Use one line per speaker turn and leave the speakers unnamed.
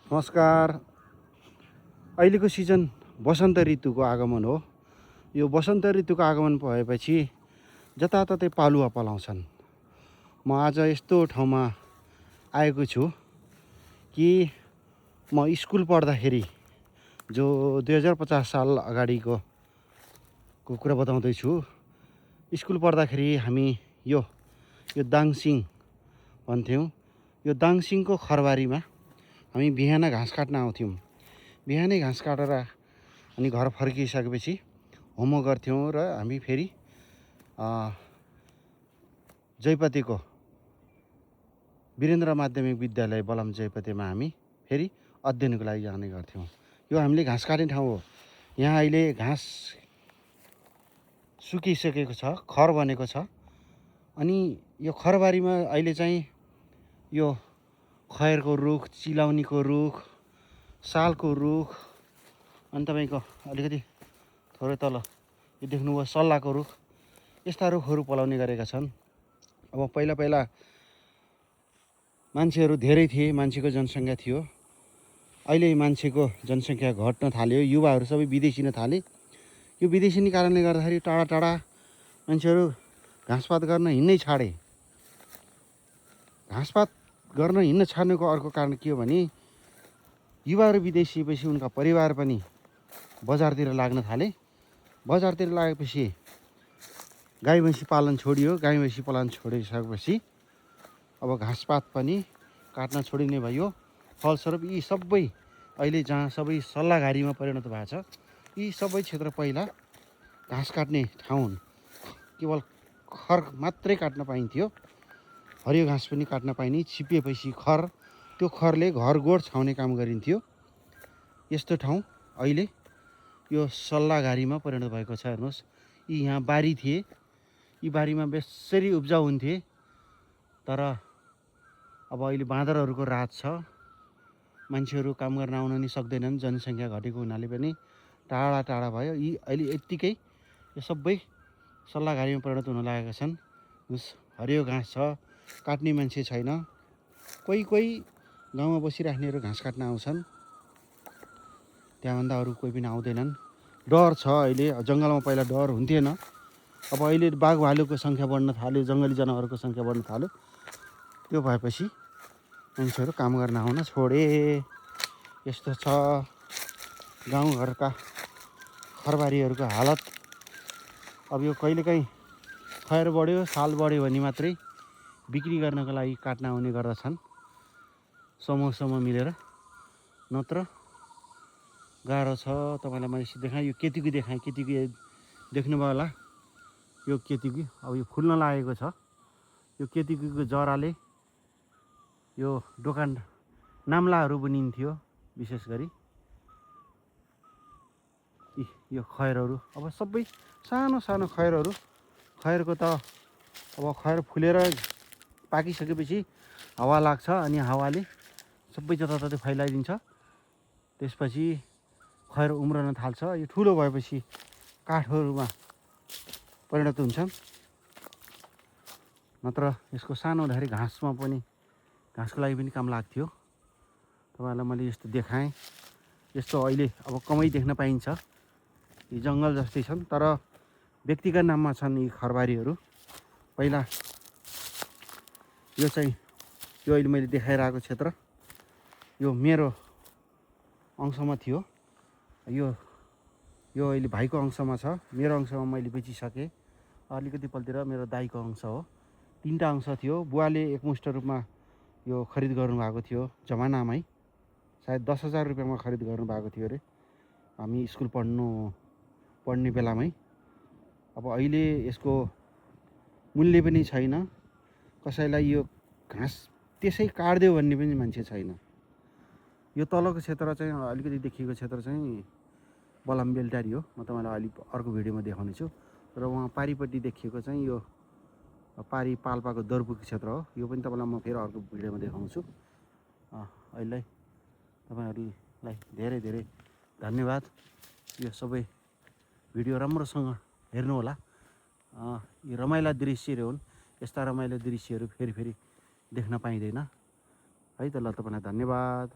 नमस्कार। अहिलेको सिजन वसन्त ऋतुको आगमन हो। यो वसन्त ऋतुको आगमन भएपछि जताततै पालुवा पलाउँछन्। म आज यस्तो ठाउँमा आएको छु कि म स्कुल पढ्दाखेरि जो 2050 साल अगाडिको कुरा बताउँदैछु। स्कुल पढ्दाखेरि हामी यो दाङसिङ भन्थ्यौँ। यो दाङसिङको खरबारीमा हामी बिहान घाँस काट्न आउँथ्यौँ। बिहानै घाँस काटेर अनि घर फर्किसकेपछि होमवर्क गर्थ्यौँ र हामी फेरि जयपतिको वीरेन्द्र माध्यमिक विद्यालय बलम जयपतिमा हामी फेरि अध्ययनको लागि जाने गर्थ्यौँ। यो हामीले घाँस काट्ने ठाउँ हो। यहाँ अहिले घाँस सुकिसकेको छ, खर बनेको छ। अनि यो खरबारीमा अहिले चाहिँ यो खयरको रुख, चिलाउनीको रुख, सालको रुख, अनि तपाईँको अलिकति थोरै तल यो देख्नुभयो सल्लाहको रुख, यस्ता रुखहरू पलाउने गरेका छन्। अब पहिला पहिला मान्छेहरू धेरै थिए, मान्छेको जनसङ्ख्या थियो। अहिले मान्छेको जनसङ्ख्या घट्न थाल्यो, युवाहरू सबै विदेशिन थाले। यो विदेशिने कारणले गर्दाखेरि टाढा टाढा मान्छेहरू घाँसपात गर्न हिँड्नै छाडे। घाँसपात गर्न हिँड्न छाड्नुको अर्को कारण के हो भने युवाहरू विदेशिएपछि उनका परिवार पनि बजारतिर लाग्न थाले। बजारतिर लागेपछि गाई भैँसी पालन छोडियो। गाई भैँसी पालन छोडिसकेपछि अब घाँसपात पनि काट्न छोडिने भयो। फलस्वरूप यी सबै अहिले जहाँ सबै सल्लाहघारीमा परिणत भएको छ, यी सबै क्षेत्र पहिला घाँस काट्ने ठाउँ हुन्। केवल खर मात्रै काट्न पाइन्थ्यो, हरियो घाँस पनि काट्न पाइने। छिपिएपछि खर, त्यो खरले घर गोड छाउने काम गरिन्थ्यो। यस्तो ठाउँ अहिले यो सल्लाहघारीमा परिणत भएको छ। हेर्नुहोस्, यी यहाँ बारी थिए, यी बारीमा बेसरी उब्जाउ हुन्थे। तर अब अहिले बाँदरहरूको राज छ, मान्छेहरू काम गर्न आउन नि सक्दैनन्। जनसङ्ख्या घटेको हुनाले पनि टाढा टाढा भयो। यी अहिले यत्तिकै यो सबै सल्लाहघारीमा परिणत हुन लागेका छन्। हरियो घाँस छ, काट्ने मान्छे छैन। कोही कोही गाउँमा बसिराख्नेहरू घाँस काट्न आउँछन्, त्यहाँभन्दा अरू कोही पनि आउँदैनन्। डर छ अहिले। जङ्गलमा पहिला डर हुन्थेन, अब अहिले बाघ भालुको सङ्ख्या बढ्न थाल्यो, जङ्गली जनावरको सङ्ख्या बढ्न थाल्यो। त्यो भएपछि मान्छेहरू काम गर्न आउन छोडे। यस्तो छ गाउँघरका खरबारीहरूको हालत। अब यो कहिलेकाहीँ खयर बढ्यो, साल बढ्यो भने मात्रै बिक्री गर्नको लागि काट्न आउने गर्दछन् समूह समूह मिलेर, नत्र गाह्रो छ। तपाईँलाई मैले देखाएँ, यो केतकी देखाएँ। केतकी देख्नुभयो होला, यो केतकी अब यो फुल्न लागेको छ। यो केतकीको जराले यो दोकान नाम्लाहरू बुनिन्थ्यो विशेष गरी। यो खयरहरू अब सबै सानो सानो खयरहरू। खयरको त अब खयर फुलेर पाकिसकेपछि हावा लाग्छ अनि हावाले सबै जताततै फैलाइदिन्छ। त्यसपछि खयर उम्रन थाल्छ। यो ठुलो भएपछि काठहरूमा परिणत हुन्छन्। नत्र यसको सानो हुँदाखेरि घाँसमा पनि, घाँसको लागि पनि काम लाग्थ्यो। तपाईँहरूलाई मैले यस्तो देखाएँ। यस्तो अहिले अब कमै देख्न पाइन्छ। यी जङ्गल जस्तै छन्, तर व्यक्तिगत नाममा छन् यी खरबारीहरू। पहिला यो चाहिँ यो अहिले मैले देखाइरहेको क्षेत्र यो मेरो अंशमा थियो। यो अहिले भाइको अंशमा छ। मेरो अंशमा मैले बेचिसकेँ। अलिकति पल्तिर मेरो दाइको अंश हो। 3टा अंश थियो। बुवाले एकमुष्ट रूपमा यो खरिद गर्नुभएको थियो जमानामै। सायद 10,000 रुपियाँमा खरिद गर्नुभएको थियो अरे, हामी स्कुल पढ्ने बेलामै। अब अहिले यसको मूल्य पनि छैन। कसैलाई यो घाँस त्यसै काट्दियो भन्ने पनि मान्छे छैन। यो तलको क्षेत्र चाहिँ अलिकति देखिएको क्षेत्र चाहिँ बलम बेलटारी हो। म तपाईँलाई अलिक अर्को भिडियोमा देखाउनेछु। र उहाँ पारिपट्टि देखिएको चाहिँ यो पारी पाल्पाको दर्पुको क्षेत्र हो। यो पनि तपाईँलाई म फेरि अर्को भिडियोमा देखाउँछु। अहिले तपाईँहरूलाई धेरै धेरै धन्यवाद। यो सबै भिडियो राम्रोसँग हेर्नुहोला। यी रमाइला दृश्यहरू हुन्। यस्ता रमाइला दृश्यहरू फेरि फेरि देख्न पाइँदैन है त। ल, तपाईँलाई धन्यवाद।